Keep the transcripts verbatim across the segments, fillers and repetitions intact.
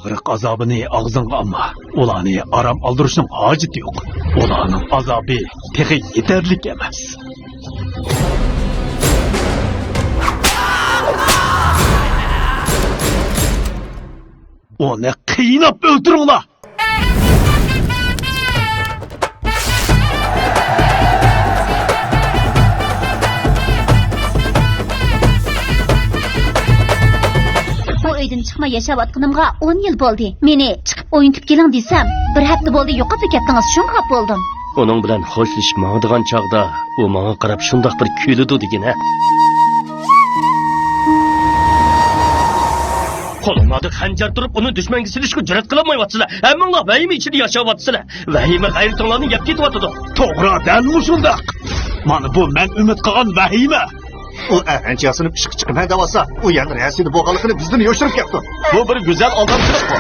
ئاخىرقى ئازابىنى ئاغزىڭغا ئالما. ئۇلارنى ئارام ئالدۇرۇشنىڭ ھاجىتى يوق. ئۇلارنىڭ ئازابى تېخى يېتەرلىك ئەمەس. ئۇنى قىيناپ ئۆلتۈرۈڭلار! بۇ ئۆيدىن چىقماي ياشاۋاتقىنىمغا ئون يىل بولدى. مېنى چىقىپ ئوينىتىپ كېلىڭ دېسەم، بىر ھەپتە بولدى يوقاپلا كەتتىڭىز، شۇڭا خاپا بولدۇم. ئۇنىڭ بىلەن خوشلىشىپ ماڭىدىغان چاغدا ئۇ ماڭا قاراپ شۇنداق بىر كۈلىدۇ دېگىنە. قولۇڭلاردا خەنجەر تۇرۇپ، ئۇنى دۈشمەنگە سېلىشقا جۈرئەت قىلالمايۋاتىسىلەر. ھەممىڭلار ۋەھىمە ئىچىدە ياشاۋاتىسىلەر. ۋەھىمە غەيرىتىڭلارنى يەپ كېتىۋاتىدۇ. توغرا، دەل مۇشۇنداق. مانا بۇ مەن ئۈمىد قىلغان ۋەھىمە. ئۇ ئەنچە ياسىنىپ ئىشقا چىقىمەن دەۋاتسا، ئۇ يەنە رەسىدە بولغانلىقىنى بىزدىن يوشۇرۇپ كەپتۇ. بۇ بىر گۈزەل ئالدامچىلىق بۇ.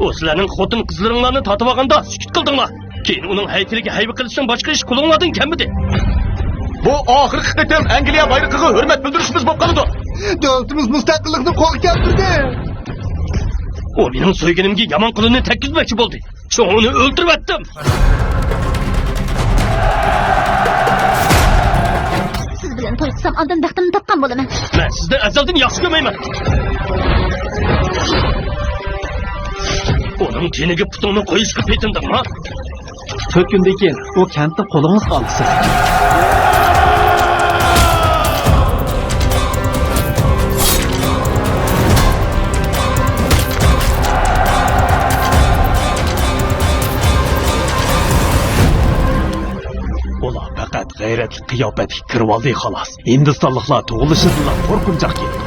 ئۇ سىلەرنىڭ خوتۇن-قىزلىرىڭلارنى تارتىۋالغاندا سۈكۈت قىلدىڭلار. كېيىن ئۇنىڭ ھەيكىلىگە ھەيۋە قىلىشتىن باشقا ئىش قولۇڭلاردىن كەلمىدى. بۇ ئاخىرقى قېتىم ئەنگلىيە بايرىقىغا ھۆرمەت بىلدۈرۈشىمىز بولۇپ قالىدۇ. دۆلىتىمىز مۇستەقىللىقنى قولغا كەلتۈردى. ئۇ مېنىڭ سۆيگىنىمگە يامان قولىنى تەگكۈزمەكچى بولدى. شۇڭا ئۇنى ئۆلتۈرۈۋەتتىم. سىز بىلەن توي قىلسام، ئاندىن بەختىمنى تاپقان بولىمەن. مەن سىزنى ئەزەلدىن ياخشى كۆرمەيمەن. ئۇنىڭ تېنىگە پۇتۇڭنى قويۇشقا پېتىندىڭما؟ تۆت كۈندىن كېيىن ئۇ كەنتتە قولىڭىزغا ئالىسىز. ئۇلار پەقەت غەيرەتلىك قىياپەتكە كىرىۋالدى، خالاس. ھىندىستانلىقلار تۇغۇلۇشىدىلا قورقۇنچاق كېلىدۇ.